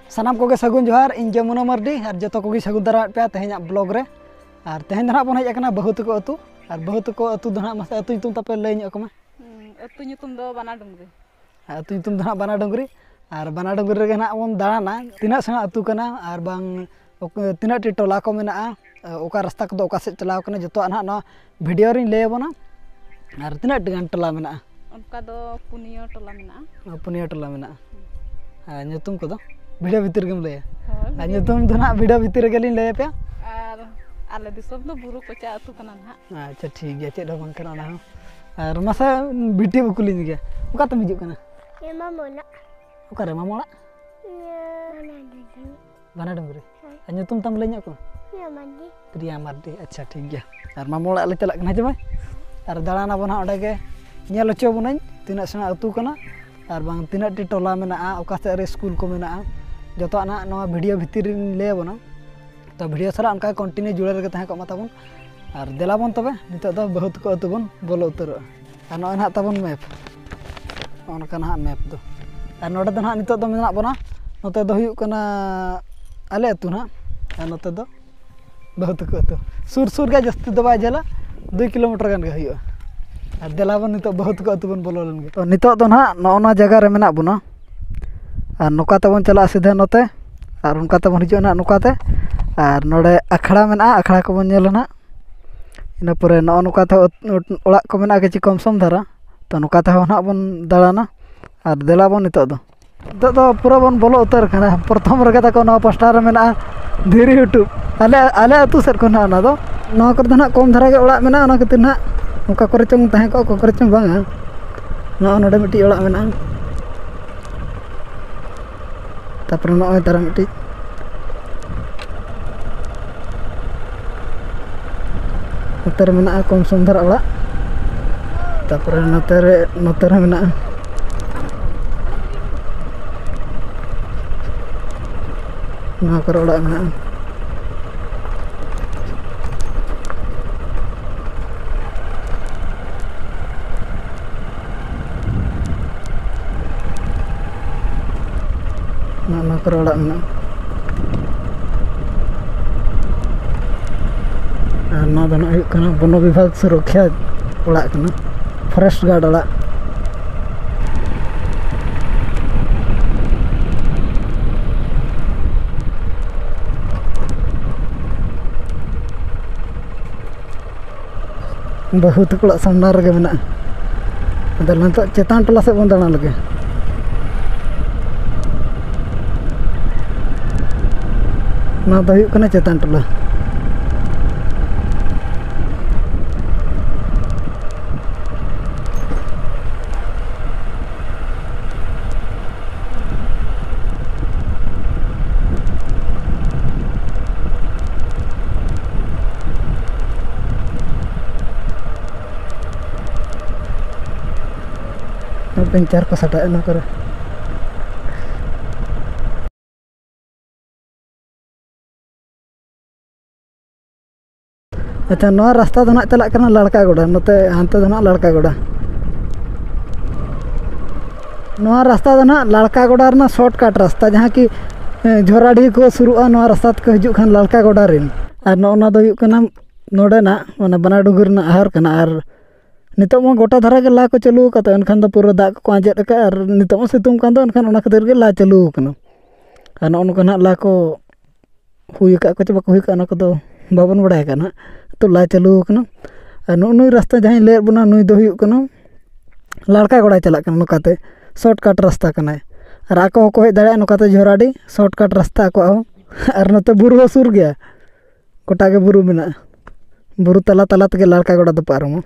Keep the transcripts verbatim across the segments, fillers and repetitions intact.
ᱥᱟᱱᱟᱢ ᱠᱚᱜᱮ ᱥᱟᱹᱜᱩᱱ ᱡᱚᱦᱟᱨ, ᱤᱧ ᱡᱚᱢᱩᱱᱟ ᱢᱟᱨᱰᱤ ᱟᱨ ᱡᱚᱛᱚ ᱠᱚᱜᱮ ᱥᱟᱹᱜᱩᱱ ᱫᱟᱨᱟᱢᱮᱫ ᱯᱮᱭᱟ ᱛᱮᱦᱮᱧᱟᱜ ᱵᱞᱚᱜ ᱨᱮ᱾ ᱟᱨ ᱛᱮᱦᱮᱧ ᱫᱚ ᱱᱟᱦᱟᱜ ᱵᱚᱱ ᱦᱮᱡ ᱟᱠᱟᱱᱟ ᱵᱟᱹᱦᱩ ᱛᱟᱠᱚ ᱟᱹᱛᱩ᱾ ᱟᱨ ᱵᱟᱹᱦᱩ ᱛᱟᱠᱚ ᱟᱹᱛᱩ ᱫᱚ ᱱᱟᱦᱟᱜ ᱢᱟᱥᱮ ᱟᱹᱛᱩ ᱧᱩᱛᱩᱢ ᱛᱟᱯᱮ ᱞᱟᱹᱭ ᱧᱚᱜ ᱠᱚᱢᱮ᱾ ᱦᱩᱸ, ᱟᱹᱛᱩ ᱧᱩᱛᱩᱢ ᱫᱚ ᱵᱟᱱᱟ ᱰᱩᱝᱨᱤ᱾ ᱟᱹᱛᱩ ᱧᱩᱛᱩᱢ ᱫᱚ ᱱᱟᱦᱟᱜ ᱵᱟᱱᱟ ᱰᱩᱝᱨᱤ᱾ ᱟᱨ ᱵᱟᱱᱟ ᱰᱩᱝᱨᱤ ᱨᱮᱜᱮ ᱱᱟᱦᱟᱜ ᱵᱚᱱ ᱫᱟᱬᱟᱱᱟ, ᱛᱤᱱᱟᱹᱜ ᱥᱮᱬᱟ ᱟᱹᱛᱩ ᱠᱟᱱᱟ ᱟᱨ ᱵᱟᱝ ᱚᱠ-, ᱛᱤᱱᱟᱹᱜ ᱴᱤ ᱴᱚᱞᱟ ᱠᱚ ᱢᱮᱱᱟᱜᱼᱟ, ᱚᱠᱟ ᱨᱟᱥᱛᱟ ᱠᱚᱫᱚ ᱚᱠᱟ ᱥᱮᱫ ᱪᱟᱞᱟᱣ ᱠᱟᱱᱟ, ᱡᱚᱛᱚᱣᱟᱜ ᱱᱟᱦᱟᱜ ᱱᱚᱣᱟ ᱵᱷᱤᱰᱤᱭᱳ ᱨᱤᱧ ᱞᱟᱹᱭ ᱟᱵᱚᱱᱟ᱾ ᱟᱨ ᱛᱤᱱᱟᱹᱜ ᱴᱤ ᱜᱟᱱ ᱴᱚᱞᱟ ᱢᱮᱱᱟᱜᱼᱟ? ᱚᱱᱠᱟ ᱫᱚ ᱯᱩᱱᱭᱟᱹ ᱴᱚᱞᱟ ᱢᱮᱱᱟᱜᱼᱟ᱾ ᱚ, ᱯᱩᱱᱭᱟᱹ ᱴᱚᱞᱟ ᱢᱮᱱᱟᱜᱼᱟ᱾ ᱟᱨ ᱧᱩᱛᱩᱢ ᱠᱚᱫᱚ ᱵᱷᱤᱰᱤᱭᱳ ᱵᱷᱤᱛᱤᱨ ᱨᱮᱜᱮᱢ ᱞᱟᱹᱭᱟ? ᱦᱳᱭ, ᱟᱨ ᱵᱷᱤᱰᱤᱭᱳ ᱧᱩᱛᱩᱢ ᱫᱚ ᱱᱟᱦᱟᱜ ᱵᱷᱤᱰᱤᱭᱳ ᱵᱷᱤᱛᱤᱨ ᱨᱮᱜᱮᱞᱤᱧ ᱞᱟᱹᱭ ᱟᱯᱮᱭᱟ᱾ ᱟᱨ ᱟᱞᱮ ᱫᱤᱥᱚᱢ ᱫᱚ ᱵᱩᱨᱩ ᱠᱚᱪᱟ ᱟᱹᱛᱩ ᱠᱟᱱᱟ ᱱᱟᱦᱟᱜ᱾ ᱟᱪᱪᱷᱟ, ᱴᱷᱤᱠ ᱜᱮᱭᱟ, ᱪᱮᱫ ᱦᱚᱸ ᱵᱟᱝ ᱠᱟᱱᱟ ᱚᱱᱟ ᱦᱚᱸ᱾ ᱟᱨ ᱢᱟᱥᱮ ᱵᱤᱴᱤ ᱵᱟᱹᱵᱩ ᱠᱩᱞᱤᱧ ᱜᱮ, ᱚᱠᱟ ᱛᱮᱢ ᱦᱤᱡᱩᱜ ᱠᱟᱱᱟ? ᱮ, ᱢᱟᱢᱚ ᱚᱲᱟᱜ᱾ ᱚᱠᱟᱨᱮ ᱢᱟᱢᱚ ᱚᱲᱟᱜ? ᱤᱭᱟᱹ, ᱵᱟᱱᱟ ᱰᱩᱝᱨᱤ᱾ ᱵᱟᱱᱟ ᱰᱩᱝᱨᱤ᱾ ᱦᱳᱭ᱾ ᱟᱨ ᱧᱩᱛᱩᱢ ᱛᱟᱢ ᱞᱟᱹᱭ ᱧᱚᱜ ᱠᱚᱢ? ᱯᱨᱤᱭᱟ ᱢᱟᱨᱰᱤ᱾ ᱯᱨᱤᱭᱟ ᱢᱟᱨᱰᱤ, ᱟᱪᱪᱷᱟ, ᱴᱷᱤᱠ ᱜᱮᱭᱟ᱾ ᱟᱨ ᱢᱟᱢᱚ ᱚᱲᱟᱜ ᱞᱮ ᱪᱟᱞᱟᱜ ᱠᱟᱱᱟ, ᱦᱮᱸ ᱪᱮ ᱵᱟᱝ? ᱟᱨ ᱫᱟᱬᱟᱱ ᱟᱵᱚᱱ ᱦᱟᱸᱜ ᱚᱸᱰᱮ ᱜᱮ, ᱧᱮᱞ ᱦᱚᱪᱚ ᱵᱚᱱᱟᱹᱧ ᱛᱤᱱᱟᱹᱜ ᱥᱮᱬᱟ ᱟᱹᱛᱩ ᱠᱟᱱᱟ ᱟᱨ ᱵᱟᱝ ᱛᱤᱱᱟᱹᱜ ᱴᱤ ᱴᱚᱞᱟ ᱢᱮᱱᱟᱜᱼᱟ, ᱚᱠᱟ ᱥᱮᱫ ᱨᱮ ᱥᱠᱩᱞ ᱠᱚ ᱢᱮᱱᱟᱜᱼᱟ, ᱡᱚᱛᱚᱣᱟᱜ ᱱᱟᱦᱟᱜ ᱱᱚᱣᱟ ᱵᱷᱤᱰᱤᱭᱳ ᱵᱷᱤᱛᱤᱨ ᱨᱤᱧ ᱞᱟᱹᱭ ᱟᱵᱚᱱᱟ᱾ ᱛᱚ ᱵᱷᱤᱰᱤᱭᱳ ᱥᱟᱞᱟᱜ ᱚᱱᱠᱟ ᱠᱚᱱᱴᱤᱱᱤᱭᱩ ᱡᱩᱲᱟᱹᱣ ᱨᱮᱜᱮ ᱛᱟᱦᱮᱸ ᱠᱚᱜ ᱢᱟ ᱛᱟᱵᱚᱱ᱾ ᱟᱨ ᱫᱮᱞᱟ ᱵᱚᱱ ᱛᱚᱵᱮ ᱱᱤᱛᱚᱜ ᱫᱚ ᱵᱟᱹᱦᱩ ᱛᱟᱠᱚ ᱟᱹᱛᱩ ᱵᱚᱱ ᱵᱚᱞᱚ ᱩᱛᱟᱹᱨᱚᱜᱼᱟ᱾ ᱟᱨ ᱱᱚᱜᱼᱚᱭ ᱱᱟᱦᱟᱜ ᱛᱟᱵᱚᱱ ᱢᱮᱯ, ᱱᱚᱜᱼᱚ ᱱᱚᱝᱠᱟ ᱱᱟᱦᱟᱜ ᱢᱮᱯ ᱫᱚ᱾ ᱟᱨ ᱱᱚᱰᱮ ᱫᱚ ᱱᱟᱦᱟᱜ ᱱᱤᱛᱚᱜ ᱫᱚ ᱢᱮᱱᱟᱜ ᱵᱚᱱᱟ, ᱱᱚᱛᱮ ᱫᱚ ᱦᱩᱭᱩᱜ ᱠᱟᱱᱟ ᱟᱞᱮ ᱟᱹᱛᱩ ᱱᱟᱦᱟᱜ, ᱟᱨ ᱱᱚᱛᱮ ᱫᱚ ᱵᱟᱹᱦᱩ ᱛᱟᱠᱚ ᱟᱹᱛᱩ᱾ ᱥᱩᱨ ᱥᱩᱨ ᱜᱮ, ᱡᱟᱹᱥᱛᱤ ᱫᱚ ᱵᱟᱭ ᱡᱷᱟᱹᱞᱟ, ᱫᱩᱭ ᱠᱤᱞᱳᱢᱤᱴᱟᱨ ᱜᱟᱱ ᱜᱮ ᱦᱩᱭᱩᱜᱼᱟ᱾ ᱟᱨ ᱫᱮᱞᱟ ᱵᱚᱱ ᱱᱤᱛᱚᱜ ᱵᱟᱹᱦᱩ ᱛᱟᱠᱚ ᱟᱹᱛᱩ ᱵᱚᱱ ᱵᱚᱞᱚ ᱞᱮᱱ ᱜᱮ᱾ ᱛᱚ ᱱᱤᱛᱚᱜ ᱫᱚ ᱱᱟᱦᱟᱜ ᱱᱚᱜᱼᱚ ᱱᱚᱣᱟ ᱡᱟᱭᱜᱟ ᱨᱮ ᱢᱮᱱᱟᱜ ᱵᱚᱱᱟ, ᱟᱨ ᱱᱚᱝᱠᱟ ᱛᱮᱵᱚᱱ ᱪᱟᱞᱟᱜᱼᱟ ᱥᱤᱫᱷᱟᱹ ᱱᱚᱛᱮ, ᱟᱨ ᱚᱱᱠᱟ ᱛᱮᱵᱚᱱ ᱦᱤᱡᱩᱜᱼᱟ ᱱᱟᱦᱟᱜ ᱱᱚᱝᱠᱟ ᱛᱮ᱾ ᱟᱨ ᱱᱚᱰᱮ ᱟᱠᱷᱲᱟ ᱢᱮᱱᱟᱜᱼᱟ, ᱟᱠᱷᱲᱟ ᱠᱚᱵᱚᱱ ᱧᱮᱞᱟ ᱱᱟᱦᱟᱜ᱾ ᱤᱱᱟᱹ ᱯᱚᱨᱮ ᱱᱚᱜᱼᱚ ᱱᱚᱝᱠᱟ ᱛᱮ ᱚᱲᱟᱜ ᱠᱚ ᱢᱮᱱᱟᱜᱼᱟ ᱠᱤᱪᱷᱩ ᱠᱚᱢ ᱥᱚᱢ ᱫᱷᱟᱨᱟ, ᱛᱚ ᱱᱚᱝᱠᱟ ᱛᱮᱦᱚᱸ ᱱᱟᱦᱟᱜ ᱵᱚᱱ ᱫᱟᱬᱟᱱᱟ᱾ ᱟᱨ ᱫᱮᱞᱟ ᱵᱚᱱ ᱱᱤᱛᱚᱜ ᱫᱚ, ᱱᱤᱛᱚᱜ ᱫᱚ ᱯᱩᱨᱟᱹ ᱵᱚᱱ ᱵᱚᱞᱚ ᱩᱛᱟᱹᱨ ᱠᱟᱱᱟ᱾ ᱯᱨᱚᱛᱷᱚᱢ ᱨᱮᱜᱮ ᱛᱟᱠᱚ ᱱᱚᱣᱟ ᱯᱳᱥᱴᱟᱨ ᱨᱮ ᱢᱮᱱᱟᱜᱼᱟ ᱫᱷᱤᱨᱤ ᱦᱩᱴᱩᱵ, ᱟᱞᱮ, ᱟᱞᱮ ᱟᱹᱛᱩ ᱥᱮᱫ ᱠᱷᱚᱱ ᱱᱟᱦᱟᱜ ᱚᱱᱟ ᱫᱚ᱾ ᱱᱚᱣᱟ ᱠᱚᱨᱮ ᱫᱚ ᱱᱟᱦᱟᱜ ᱠᱚᱢ ᱫᱷᱟᱨᱟ ᱜᱮ ᱚᱲᱟᱜ ᱢᱮᱱᱟᱜᱼᱟ, ᱚᱱᱟ ᱠᱷᱟᱹᱛᱤᱨ ᱱᱟᱦᱟᱜ ᱚᱠᱟ ᱠᱚᱨᱮ ᱪᱚᱝ ᱛᱟᱦᱮᱸ ᱠᱚᱜᱼᱟ, ᱚᱠᱟ ᱠᱚᱨᱮ ᱪᱚᱝ ᱵᱟᱝᱟ᱾ ᱱᱚᱜᱼᱚ ᱱᱚᱰᱮ ᱢᱤᱫᱴᱤᱡ ᱚᱲᱟᱜ ᱢᱮᱱᱟᱜᱼᱟ᱾ ᱛᱟᱨᱯᱚᱨᱮ ᱱᱚᱜᱼᱚᱭ ᱛᱟᱨᱟ ᱢᱤᱫᱴᱤᱡ ᱱᱚᱛᱮ ᱨᱮ ᱢᱮᱱᱟᱜᱼᱟ ᱠᱚᱢ ᱥᱚᱢ ᱫᱷᱟᱨᱟ ᱚᱲᱟᱜ᱾ ᱛᱟᱨᱯᱚᱨᱮ ᱱᱚᱛᱮ ᱨᱮ, ᱱᱚᱛᱮ ᱨᱮ ᱢᱮᱱᱟᱜᱼᱟ᱾ ᱱᱚᱣᱟ ᱠᱚᱨᱮ ᱚᱲᱟᱜ ᱢᱮᱱᱟᱜᱼᱟ᱾ ᱱᱚᱜᱼᱚ ᱱᱚᱣᱟ ᱠᱚᱨᱮ ᱚᱲᱟᱜ ᱢᱮᱱᱟᱜᱼᱟ᱾ ᱟᱨ ᱱᱚᱣᱟ ᱫᱚ ᱱᱟᱜ ᱦᱩᱭᱩᱜ ᱠᱟᱱᱟ ᱵᱚᱱᱚ ᱵᱤᱵᱷᱟᱜᱽ ᱥᱩᱨᱚᱠᱠᱷᱟ ᱚᱲᱟᱜ ᱠᱟᱱᱟ, ᱯᱷᱚᱨᱮᱥᱴ ᱜᱟᱨᱰ ᱚᱲᱟᱜ᱾ ᱵᱟᱹᱦᱩ ᱛᱟᱠᱚ ᱚᱲᱟᱜ ᱥᱟᱢᱱᱟ ᱨᱮᱜᱮ ᱢᱮᱱᱟᱜᱼᱟ᱾ ᱟᱫᱚ ᱱᱤᱛᱚᱜ ᱪᱮᱛᱟᱱ ᱴᱚᱞᱟ ᱥᱮᱫ ᱵᱚᱱ ᱫᱟᱬᱟ ᱞᱮᱜᱮ᱾ ᱱᱚᱣᱟ ᱫᱚ ᱦᱩᱭᱩᱜ ᱠᱟᱱᱟ ᱪᱮᱛᱟᱱ ᱴᱚᱞᱟ᱾ ᱯᱮᱱᱪᱟᱨ ᱠᱚ ᱥᱟᱴᱟᱜᱼᱟ ᱱᱚᱣᱟ ᱠᱚᱨᱮ᱾ ᱟᱪᱪᱷᱟ, ᱱᱚᱣᱟ ᱨᱟᱥᱛᱟ ᱫᱚ ᱱᱟᱜ ᱪᱟᱞᱟᱜ ᱠᱟᱱᱟ ᱞᱟᱲᱠᱟ ᱜᱚᱰᱟ, ᱱᱚᱛᱮ ᱦᱟᱱᱛᱮ ᱫᱚ ᱱᱟᱜ ᱞᱟᱲᱠᱟ ᱜᱚᱰᱟ᱾ ᱱᱚᱣᱟ ᱨᱟᱥᱛᱟ ᱫᱚ ᱱᱟᱜ ᱞᱟᱲᱠᱟ ᱜᱚᱰᱟ ᱨᱮᱱᱟᱜ ᱥᱚᱨᱴ ᱠᱟᱴ ᱨᱟᱥᱛᱟ, ᱡᱟᱦᱟᱸ ᱠᱤ, ᱮ, ᱡᱷᱚᱨᱟᱰᱤ ᱠᱚ ᱥᱩᱨᱩᱜᱼᱟ, ᱱᱚᱣᱟ ᱨᱟᱥᱛᱟ ᱛᱮᱠᱚ ᱦᱤᱡᱩᱜ ᱠᱷᱟᱱ ᱞᱟᱲᱠᱟ ᱜᱚᱰᱟ ᱨᱮᱱ᱾ ᱟᱨ ᱱᱚᱜᱼᱚ ᱱᱚᱣᱟ ᱫᱚ ᱦᱩᱭᱩᱜ ᱠᱟᱱᱟ ᱱᱚᱰᱮᱱᱟᱜ, ᱢᱟᱱᱮ ᱵᱟᱱᱟᱰᱩᱝᱜᱤ ᱨᱮᱱᱟᱜ ᱟᱦᱟᱨ ᱠᱟᱱᱟ᱾ ᱟᱨ ᱱᱤᱛᱚᱜ ᱢᱟ ᱜᱚᱴᱟ ᱫᱷᱟᱨᱟ ᱜᱮ ᱞᱟ ᱠᱚ ᱪᱟᱹᱞᱩ ᱟᱠᱟᱫᱟ, ᱮᱱᱠᱷᱟᱱ ᱫᱚ ᱯᱩᱨᱟᱹ ᱫᱟᱜ ᱠᱚᱠᱚ ᱟᱸᱡᱮᱫ ᱟᱠᱟᱫᱼᱟ᱾ ᱟᱨ ᱱᱤᱛᱚᱜ ᱢᱟ ᱥᱤᱛᱩᱝ ᱠᱟᱱ ᱫᱚ, ᱮᱱᱠᱷᱟᱱ ᱚᱱᱟ ᱠᱷᱟᱹᱛᱤᱨ ᱜᱮ ᱞᱟ ᱪᱟᱹᱞᱩ ᱟᱠᱟᱱᱟ᱾ ᱟᱨ ᱱᱚᱜᱼᱚ ᱱᱚᱝᱠᱟ ᱱᱟᱜ ᱞᱟ ᱠᱚ ᱦᱩᱭ ᱟᱠᱟᱫ ᱠᱚ ᱪᱮ ᱵᱟᱠᱚ ᱦᱩᱭ ᱟᱠᱟᱫ, ᱚᱱᱟ ᱠᱚᱫᱚ ᱵᱟᱵᱚᱱ ᱵᱟᱲᱟᱭ ᱠᱟᱜᱼᱟ ᱱᱟᱦᱟᱜ᱾ ᱛᱚ, ᱞᱟ ᱪᱟᱹᱞᱩ ᱟᱠᱟᱱᱟ᱾ ᱟᱨ ᱱᱩᱜᱼᱩ ᱱᱩᱭ ᱨᱟᱥᱛᱟ ᱡᱟᱦᱟᱸᱧ ᱞᱟᱹᱭᱟᱫ ᱵᱚᱱᱟ, ᱱᱩᱭ ᱫᱚ ᱦᱩᱭᱩᱜ ᱠᱟᱱᱟ ᱞᱟᱲᱠᱟ ᱜᱚᱲᱟᱭ ᱪᱟᱞᱟᱜ ᱠᱟᱱᱟ, ᱱᱚᱝᱠᱟᱛᱮ ᱥᱚᱨᱴ ᱠᱟᱴ ᱨᱟᱥᱛᱟ ᱠᱟᱱᱟᱭ᱾ ᱟᱨ ᱟᱠᱚ ᱦᱚᱸᱠᱚ ᱦᱮᱡ ᱫᱟᱲᱮᱭᱟᱜᱼᱟ ᱱᱚᱝᱠᱟᱛᱮ ᱡᱷᱚᱨᱟᱰᱤ, ᱥᱚᱨᱴ ᱠᱟᱴ ᱨᱟᱥᱛᱟ ᱟᱠᱚᱣᱟᱜ ᱦᱚᱸ᱾ ᱟᱨ ᱱᱚᱛᱮ ᱵᱩᱨᱩ ᱦᱚᱸ ᱥᱩᱨ ᱜᱮᱭᱟ, ᱜᱚᱴᱟ ᱜᱮ ᱵᱩᱨᱩ ᱢᱮᱱᱟᱜᱼᱟ᱾ ᱵᱩᱨᱩ ᱛᱟᱞᱟ ᱛᱟᱞᱟ ᱛᱮᱜᱮ ᱞᱟᱲᱠᱟ ᱜᱚᱲᱟ ᱫᱚ ᱯᱟᱨᱚᱢᱟ᱾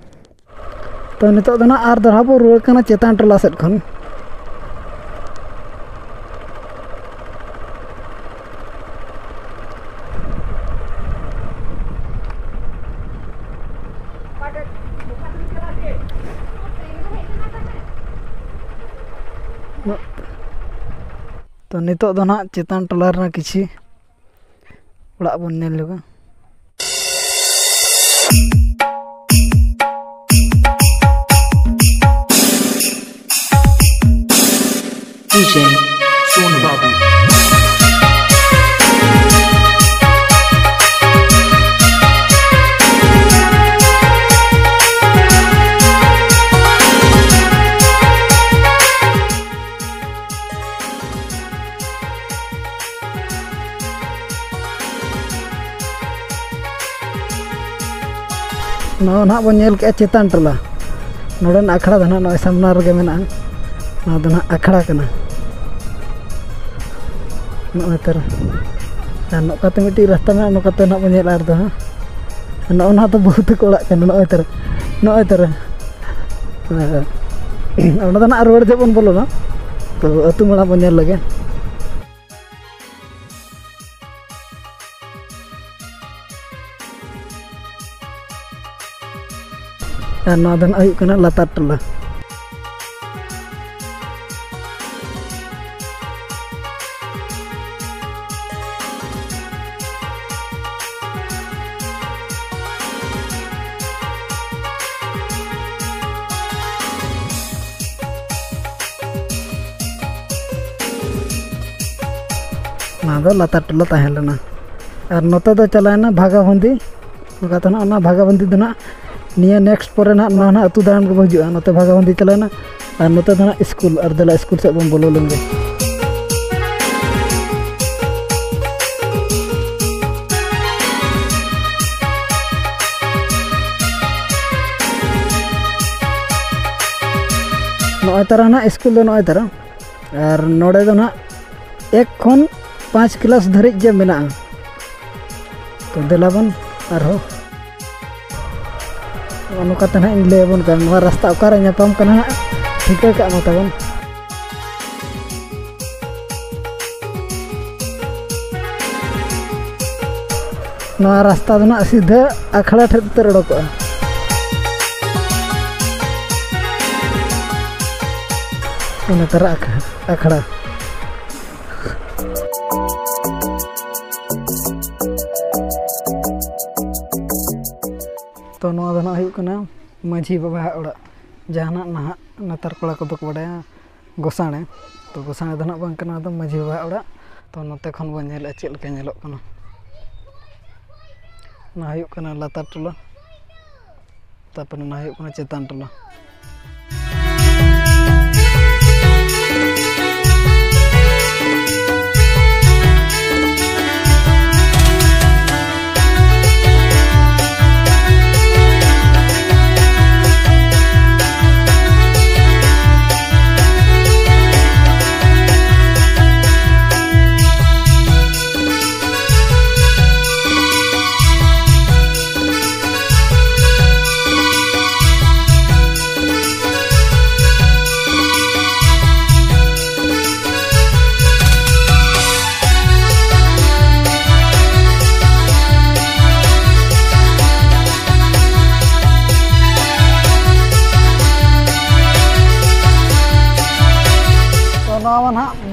ᱛᱚ, ᱱᱤᱛᱚᱜ ᱫᱚ ᱱᱟᱜ ᱟᱨ ᱫᱚᱲᱦᱟ ᱵᱚ ᱨᱩᱣᱟᱹᱲ ᱠᱟᱱᱟ ᱪᱮᱛᱟᱱ ᱴᱚᱞᱟ ᱥᱮᱫ ᱠᱷᱚᱱ᱾ ᱛᱚ, ᱱᱤᱛᱚᱜ ᱫᱚ ᱱᱟᱜ ᱪᱮᱛᱟᱱ ᱴᱚᱞᱟ ᱨᱮᱱᱟᱜ ᱠᱤᱪᱷᱤ ᱚᱲᱟᱜ ᱵᱚᱱ ᱧᱮᱞ ᱞᱮᱜᱮ᱾ DJ Sonu Babu. ᱱᱚᱣᱟ ᱱᱟᱦᱟᱜ ᱵᱚᱱ ᱧᱮᱞ ᱠᱮᱜᱼᱟ ᱪᱮᱛᱟᱱ ᱴᱚᱞᱟ᱾ ᱱᱚᱰᱮᱱᱟᱜ ᱟᱠᱷᱲᱟ ᱫᱚ ᱱᱟᱦᱟᱜ ᱱᱚᱜᱼᱚᱭ ᱥᱟᱢᱱᱟ ᱨᱮᱜᱮ ᱢᱮᱱᱟᱜᱼᱟ᱾ ᱱᱚᱣᱟ ᱫᱚ ᱱᱟᱦᱟᱜ ᱟᱠᱷᱲᱟ ᱠᱟᱱᱟ᱾ ᱱᱚᱜᱼᱚᱭ ᱛᱟᱨᱟ, ᱟᱨ ᱱᱚᱝᱠᱟᱛᱮ ᱢᱤᱫᱴᱤᱡ ᱨᱟᱥᱛᱟ ᱢᱮᱱᱟᱜᱼᱟ, ᱱᱚᱝᱠᱟᱛᱮ ᱱᱟᱦᱟᱜ ᱵᱚᱱ ᱧᱮᱞᱟ᱾ ᱟᱨ ᱫᱚ ᱦᱟᱸᱜ ᱱᱚᱜᱼᱚ ᱱᱚᱣᱟ ᱫᱚ ᱵᱟᱹᱦᱩ ᱛᱟᱠᱚ ᱚᱲᱟᱜ ᱠᱟᱱᱟ᱾ ᱱᱚᱜᱼᱚᱭ ᱛᱟᱨᱟ, ᱱᱚᱜᱼᱚᱭ ᱛᱟᱨᱟ᱾ ᱦᱮᱸ᱾ ᱚᱸᱰᱮ ᱫᱚ ᱱᱟᱦᱟᱜ ᱨᱩᱣᱟᱹᱲ ᱡᱚᱦᱚᱜ ᱵᱚᱱ ᱵᱚᱞᱚᱱᱟ᱾ ᱛᱚ, ᱟᱹᱛᱩ ᱢᱟᱲᱟᱝ ᱵᱚᱱ ᱧᱮᱞ ᱞᱮᱜᱮ᱾ ᱟᱨ ᱱᱚᱣᱟ ᱫᱚ ᱱᱟᱜ ᱦᱩᱭᱩᱜ ᱠᱟᱱᱟ ᱞᱟᱛᱟᱨ ᱴᱚᱞᱟ᱾ ᱱᱚᱣᱟ ᱫᱚ ᱞᱟᱛᱟᱨ ᱴᱚᱞᱟ ᱛᱟᱦᱮᱸ ᱞᱮᱱᱟ᱾ ᱟᱨ ᱱᱚᱛᱮ ᱫᱚ ᱪᱟᱞᱟᱣᱮᱱᱟ ᱵᱷᱟᱜᱟᱵᱚᱱᱫᱤ᱾ ᱱᱚᱝᱠᱟ ᱛᱮ ᱱᱟᱜ ᱚᱱᱟ ᱵᱷᱟᱜᱟᱵᱚᱱᱫᱤ ᱫᱚ ᱱᱟᱜ ᱱᱤᱭᱟᱹ next ᱯᱚᱨᱮ ᱱᱟᱜ ᱱᱚᱣᱟ ᱱᱟᱜ ᱟᱹᱛᱩ ᱫᱟᱬᱟᱱ ᱜᱮᱵᱚ ᱦᱤᱡᱩᱜᱼᱟ᱾ ᱱᱚᱛᱮ ᱵᱷᱟᱜᱟᱵᱚᱱᱫᱤ ᱪᱟᱞᱟᱣᱮᱱᱟ ᱟᱨ ᱱᱚᱛᱮ ᱫᱚ ᱱᱟᱜ ᱥᱠᱩᱞ᱾ ᱟᱨ ᱫᱮᱞᱟ ᱥᱠᱩᱞ ᱥᱮᱫ ᱵᱚᱱ ᱵᱚᱞᱚ ᱞᱮᱱ ᱜᱮ᱾ ᱱᱚᱜᱼᱚᱭ ᱛᱟᱨᱟ ᱱᱟᱜ ᱥᱠᱩᱞ ᱫᱚ ᱱᱚᱜᱼᱚᱭ ᱛᱟᱨᱟ᱾ ᱟᱨ ᱱᱚᱰᱮ ᱫᱚ ᱱᱟᱜ ᱮᱠ ᱠᱷᱚᱱ ᱯᱟᱸᱪ ᱠᱞᱟᱥ ᱫᱷᱟᱹᱨᱤᱡ ᱜᱮ ᱢᱮᱱᱟᱜᱼᱟ᱾ ᱛᱚ ᱫᱮᱞᱟ ᱵᱚᱱ ᱟᱨᱦᱚᱸ ᱱᱚᱜᱼᱚ ᱱᱚᱝᱠᱟ ᱛᱮ ᱱᱟᱦᱟᱜ ᱤᱧ ᱞᱟᱹᱭ ᱟᱵᱚᱱ ᱠᱟᱱᱟ, ᱱᱚᱣᱟ ᱨᱟᱥᱛᱟ ᱚᱠᱟᱨᱮ ᱧᱟᱯᱟᱢ ᱠᱟᱱᱟ ᱦᱟᱸᱜ, ᱴᱷᱤᱠᱟᱹ ᱠᱟᱜ ᱢᱟ ᱛᱟᱵᱚᱱ᱾ ᱱᱚᱣᱟ ᱨᱟᱥᱛᱟ ᱫᱚ ᱱᱟᱜ ᱥᱤᱫᱷᱟᱹ ᱟᱠᱷᱲᱟ ᱴᱷᱮᱱ ᱩᱛᱟᱹᱨ ᱚᱰᱚᱠᱚᱜᱼᱟ᱾ ᱚᱱᱟ ᱛᱟᱨᱟ ᱟᱠᱷ-, ᱟᱠᱷᱲᱟ᱾ ᱛᱚ, ᱱᱚᱣᱟ ᱫᱚ ᱱᱟᱜ ᱦᱩᱭᱩᱜ ᱠᱟᱱᱟ ᱢᱟᱹᱡᱷᱤ ᱵᱟᱵᱟᱣᱟᱜ ᱚᱲᱟᱜ, ᱡᱟᱦᱟᱱᱟᱜ ᱱᱟᱦᱟᱜ ᱱᱮᱛᱟᱨ ᱠᱚᱲᱟ ᱠᱚᱫᱚ ᱠᱚ ᱵᱟᱰᱟᱭᱟ ᱜᱚᱥᱟᱬᱮ᱾ ᱛᱚ, ᱜᱚᱥᱟᱬᱮ ᱫᱚ ᱱᱟᱜ ᱵᱟᱝ ᱠᱟᱱᱟ, ᱱᱚᱣᱟ ᱫᱚ ᱢᱟᱹᱡᱷᱤ ᱵᱟᱵᱟᱣᱟᱜ ᱚᱲᱟᱜ᱾ ᱛᱚ, ᱱᱚᱛᱮ ᱠᱷᱚᱱ ᱵᱚᱱ ᱧᱮᱞᱮᱫᱼᱟ ᱪᱮᱫ ᱞᱮᱠᱟ ᱧᱮᱞᱚᱜ ᱠᱟᱱᱟ᱾ ᱚᱱᱟ ᱦᱩᱭᱩᱜ ᱠᱟᱱᱟ ᱞᱟᱛᱟᱨ ᱴᱚᱞᱟ, ᱛᱟᱨᱯᱚᱨᱮ ᱚᱱᱟ ᱦᱩᱭᱩᱜ ᱠᱟᱱᱟ ᱪᱮᱛᱟᱱ ᱴᱚᱞᱟ᱾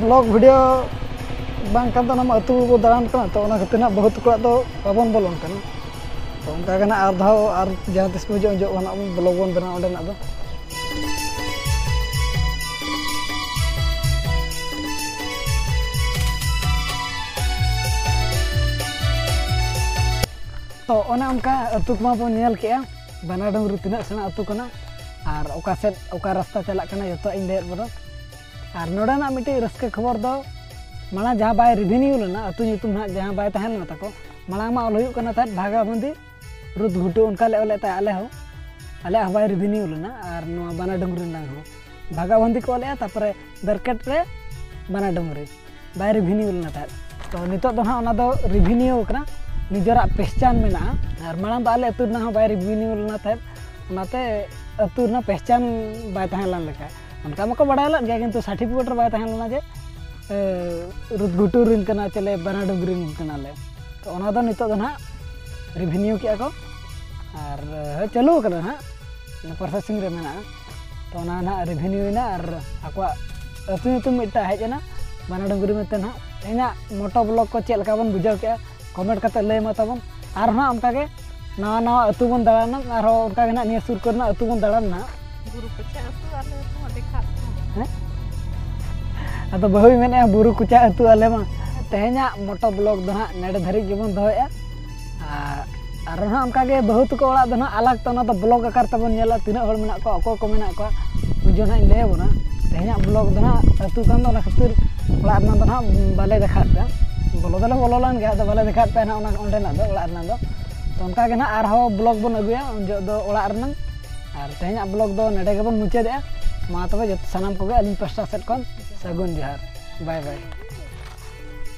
ᱵᱞᱚᱜ ᱵᱷᱤᱰᱤᱭᱳ ᱵᱟᱝ ᱠᱟᱱ ᱛᱟᱵᱚᱱᱟ, ᱟᱹᱛᱩ ᱵᱚ ᱫᱟᱬᱟᱱ ᱠᱟᱱᱟ, ᱛᱚ ᱚᱱᱟ ᱠᱷᱟᱹᱛᱤᱨ ᱱᱟᱜ ᱵᱟᱹᱦᱩ ᱛᱟᱠᱚ ᱚᱲᱟᱜ ᱫᱚ ᱵᱟᱵᱚᱱ ᱵᱚᱞᱚᱱ ᱠᱟᱱᱟ᱾ ᱛᱚ ᱚᱱᱠᱟ ᱜᱮ ᱱᱟᱜ ᱟᱨ ᱫᱷᱟᱣ ᱟᱨ ᱡᱟᱦᱟᱸ ᱛᱤᱥ ᱵᱚ ᱦᱤᱡᱩᱜᱼᱟ, ᱩᱱ ᱡᱚᱦᱚᱜ ᱱᱟᱜ ᱵᱚᱱ ᱵᱞᱚᱜ ᱵᱚᱱ ᱵᱮᱱᱟᱣᱟ ᱚᱸᱰᱮᱱᱟᱜ ᱫᱚ᱾ ᱛᱚ ᱚᱱᱮ ᱚᱱᱠᱟ ᱟᱹᱛᱩ ᱠᱚᱢᱟ ᱵᱚᱱ ᱧᱮᱞ ᱠᱮᱜᱼᱟ, ᱵᱟᱱᱟ ᱰᱩᱝᱨᱤ ᱛᱤᱱᱟᱹᱜ ᱥᱮᱬᱟ ᱟᱹᱛᱩ ᱠᱟᱱᱟ ᱟᱨ ᱚᱠᱟ ᱥᱮᱫ ᱚᱠᱟ ᱨᱟᱥᱛᱟ ᱪᱟᱞᱟᱜ ᱠᱟᱱᱟ, ᱡᱚᱛᱚᱣᱟᱜ ᱤᱧ ᱞᱟᱹᱭᱟᱫ ᱵᱚᱱᱟ᱾ ᱟᱨ ᱱᱚᱰᱮᱱᱟᱜ ᱢᱤᱫᱴᱤᱡ ᱨᱟᱹᱥᱠᱟᱹ ᱠᱷᱚᱵᱚᱨ ᱫᱚ, ᱢᱟᱲᱟᱝ ᱡᱟᱦᱟᱸ ᱵᱟᱭ ᱨᱤᱵᱷᱤᱱᱤᱭᱩ ᱞᱮᱱᱟ, ᱟᱹᱛᱩ ᱧᱩᱛᱩᱢ ᱱᱟᱦᱟᱜ ᱡᱟᱦᱟᱸ ᱵᱟᱭ ᱛᱟᱦᱮᱸ ᱞᱮᱱᱟ ᱛᱟᱠᱚ, ᱢᱟᱲᱟᱝ ᱢᱟ ᱚᱞ ᱦᱩᱭᱩᱜ ᱠᱟᱱᱟ ᱛᱟᱦᱮᱸᱫ ᱵᱷᱟᱜᱟᱵᱚᱸᱫᱤ ᱨᱩᱫᱽ ᱜᱷᱩᱴᱩ, ᱚᱱᱠᱟ ᱞᱮ ᱚᱞᱮᱫ ᱛᱟᱦᱮᱸᱫ ᱟᱞᱮ ᱦᱚᱸ, ᱟᱞᱮᱭᱟᱜ ᱦᱚᱸ ᱵᱟᱭ ᱨᱤᱵᱷᱤᱱᱤᱭᱩ ᱞᱮᱱᱟ᱾ ᱟᱨ ᱱᱚᱣᱟ ᱵᱟᱱᱟ ᱰᱩᱝᱨᱤ ᱨᱮᱱᱟᱜ ᱦᱚᱸ ᱵᱷᱟᱜᱟᱵᱚᱸᱫᱤ ᱠᱚ ᱚᱞᱮᱫᱼᱟ, ᱛᱟᱨᱯᱚᱨᱮ ᱵᱮᱨᱠᱮᱴ ᱨᱮ ᱵᱟᱱᱟ ᱰᱩᱝᱨᱤ, ᱵᱟᱭ ᱨᱤᱵᱷᱤᱱᱤᱭᱩ ᱞᱮᱱᱟ ᱛᱟᱦᱮᱸᱫ᱾ ᱛᱚ ᱱᱤᱛᱚᱜ ᱫᱚ ᱱᱟᱦᱟᱜ ᱚᱱᱟ ᱫᱚ ᱨᱤᱵᱷᱤᱱᱤᱭᱩ ᱠᱟᱱᱟ, ᱱᱤᱡᱮᱨᱟᱜ ᱯᱮᱦᱪᱟᱱ ᱢᱮᱱᱟᱜᱼᱟ᱾ ᱟᱨ ᱢᱟᱲᱟᱝ ᱫᱚ ᱟᱞᱮ ᱟᱹᱛᱩ ᱨᱮᱱᱟᱜ ᱦᱚᱸ ᱵᱟᱭ ᱨᱤᱵᱷᱤᱱᱤᱭᱩ ᱞᱮᱱᱟ ᱛᱟᱦᱮᱸᱫ, ᱚᱱᱟᱛᱮ ᱟᱹᱛᱩ ᱨᱮᱱᱟᱜ ᱯᱮᱦᱪᱟᱱ ᱵᱟᱭ ᱛᱟᱦᱮᱸ ᱞᱮᱱ ᱞᱮᱠᱟ᱾ ᱚᱱᱠᱟ ᱢᱟᱠᱚ ᱵᱟᱲᱟᱭ ᱞᱮᱫ ᱜᱮᱭᱟ, ᱠᱤᱱᱛᱩ ᱥᱟᱨᱴᱤᱯᱷᱤᱠᱮᱴ ᱨᱮ ᱵᱟᱭ ᱛᱟᱦᱮᱸ ᱞᱮᱱᱟ ᱡᱮ, ᱮ, ᱨᱩᱫᱽ ᱜᱷᱩᱴᱩ ᱨᱮᱱ ᱠᱟᱱᱟ ᱪᱮᱞᱮ, ᱵᱟᱱᱟ ᱰᱩᱝᱨᱤ ᱨᱮᱱ ᱠᱟᱱᱟᱞᱮ᱾ ᱛᱚ ᱚᱱᱟ ᱫᱚ ᱱᱤᱛᱚᱜ ᱫᱚ ᱱᱟᱦᱟᱜ ᱨᱤᱵᱷᱤᱱᱤᱭᱩ ᱠᱮᱜᱼᱟ ᱠᱚ ᱟᱨ, ᱮ, ᱪᱟᱹᱞᱩ ᱟᱠᱟᱱᱟ ᱱᱟᱦᱟᱜ, ᱯᱨᱚᱥᱮᱥᱤᱝ ᱨᱮ ᱢᱮᱱᱟᱜᱼᱟ᱾ ᱛᱚ ᱚᱱᱟ ᱱᱟᱦᱟᱜ ᱨᱤᱵᱷᱤᱱᱤᱭᱩ ᱮᱱᱟ ᱟᱨ ᱟᱠᱚᱣᱟᱜ ᱟᱹᱛᱩ ᱧᱩᱛᱩᱢ ᱢᱤᱫᱴᱟᱝ ᱦᱮᱡ ᱮᱱᱟ, ᱵᱟᱱᱟ ᱰᱩᱝᱨᱤ ᱢᱮᱱᱛᱮ ᱱᱟᱦᱟᱜ᱾ ᱛᱮᱦᱮᱧᱟᱜ ᱢᱚᱴᱳ ᱵᱞᱚᱜ ᱠᱚ ᱪᱮᱫ ᱞᱮᱠᱟ ᱵᱚᱱ ᱵᱩᱡᱷᱟᱹᱣ ᱠᱮᱜᱼᱟ, ᱠᱚᱢᱮᱱᱴ ᱠᱟᱛᱮ ᱞᱟᱹᱭ ᱢᱟ ᱛᱟᱵᱚᱱ᱾ ᱟᱨᱦᱚᱸ ᱱᱟᱦᱟᱜ ᱚᱱᱠᱟ ᱜᱮ ᱱᱟᱣᱟ ᱱᱟᱣᱟ ᱟᱹᱛᱩ ᱵᱚᱱ ᱫᱟᱬᱟᱱᱟ, ᱟᱨᱦᱚᱸ ᱚᱱᱠᱟ ᱜᱮ ᱱᱟᱦᱟᱜ ᱱᱤᱭᱟᱹ ᱥᱩᱨ ᱠᱚᱨᱮᱱᱟᱜ ᱟᱹᱛᱩ ᱵᱚᱱ ᱫᱟᱬᱟᱱᱟ ᱱᱟᱦᱟᱜ᱾ ᱵᱩᱨᱩ ᱠᱚᱪᱟ ᱟᱹᱛᱩ ᱟᱞᱮ ᱦᱚᱸ ᱫᱮᱠᱷᱟᱜ ᱠᱟᱱᱟ᱾ ᱦᱮᱸ? ᱟᱫᱚ ᱵᱟᱹᱦᱩᱭ ᱢᱮᱱᱮᱫᱼᱟ ᱵᱩᱨᱩ ᱠᱚᱪᱟ ᱟᱹᱛᱩ ᱟᱞᱮ ᱢᱟ᱾ ᱛᱮᱦᱮᱧᱟᱜ ᱢᱚᱴᱳ ᱵᱞᱚᱜ ᱫᱚ ᱱᱟᱦᱟᱜ ᱱᱮᱰᱮ ᱫᱷᱟᱹᱨᱤᱡ ᱜᱮᱵᱚᱱ ᱫᱚᱦᱚᱭᱮᱫᱼᱟ᱾ ᱟᱨ, ᱟᱨ ᱱᱟᱦᱟᱜ ᱚᱱᱠᱟ ᱜᱮ ᱵᱟᱹᱦᱩ ᱛᱟᱠᱚ ᱚᱲᱟᱜ ᱫᱚ ᱱᱟᱦᱟᱜ ᱟᱞᱟᱜᱽ ᱛᱮ, ᱚᱱᱟ ᱫᱚ ᱵᱞᱚᱜ ᱟᱠᱟᱨ ᱛᱮᱵᱚᱱ ᱧᱮᱞᱟ, ᱛᱤᱱᱟᱹᱜ ᱦᱚᱲ ᱢᱮᱱᱟᱜ ᱠᱚᱣᱟ, ᱚᱠᱚᱭ ᱠᱚ ᱢᱮᱱᱟᱜ ᱠᱚᱣᱟ, ᱩᱱ ᱡᱚᱠᱷᱚᱱ ᱱᱟᱦᱟᱜ ᱤᱧ ᱞᱟᱹᱭ ᱟᱵᱚᱱᱟ᱾ ᱛᱮᱦᱮᱧᱟᱜ ᱵᱞᱚᱜ ᱫᱚ ᱱᱟᱦᱟᱜ ᱟᱹᱛᱩ ᱠᱟᱱ ᱫᱚ, ᱚᱱᱟ ᱠᱷᱟᱹᱛᱤᱨ ᱚᱲᱟᱜ ᱨᱮᱱᱟᱜ ᱫᱚ ᱱᱟᱦᱟᱜ ᱵᱟᱞᱮ ᱫᱮᱠᱷᱟᱣᱮᱫ ᱯᱮᱭᱟ᱾ ᱵᱚᱞᱚ ᱫᱚᱞᱮ ᱵᱚᱞᱚ ᱞᱮᱱ ᱜᱮᱭᱟ, ᱟᱫᱚ ᱵᱟᱞᱮ ᱫᱮᱠᱷᱟᱣᱮᱫ ᱯᱮᱭᱟ ᱱᱟᱦᱟᱜ ᱚᱱᱟ ᱚᱸᱰᱮᱱᱟᱜ ᱫᱚ, ᱚᱲᱟᱜ ᱨᱮᱱᱟᱜ ᱫᱚ᱾ ᱛᱚ ᱚᱱᱠᱟ ᱜᱮ ᱱᱟᱦᱟᱜ ᱟᱨᱦᱚᱸ ᱵᱞᱚᱜ ᱵᱚᱱ ᱟᱹᱜᱩᱭᱟ ᱩᱱ ᱡᱚᱦᱚᱜ ᱫᱚ ᱚᱲᱟᱜ ᱨᱮᱱᱟᱝ᱾ ᱟᱨ ᱛᱮᱦᱮᱧᱟᱜ ᱵᱞᱚᱜ ᱫᱚ ᱱᱚᱰᱮ ᱜᱮᱵᱚᱱ ᱢᱩᱪᱟᱹᱫᱮᱜᱼᱟ᱾ ᱢᱟ ᱛᱚᱵᱮ ᱡᱚᱛᱚ ᱥᱟᱱᱟᱢ ᱠᱚᱜᱮ ᱟᱹᱞᱤᱧ ᱯᱟᱥᱴᱟ ᱥᱮᱫ ᱠᱷᱚᱱ ᱥᱟᱹᱜᱩᱱ ᱡᱚᱦᱟᱨ᱾ ᱵᱟᱭ ᱵᱟᱭ᱾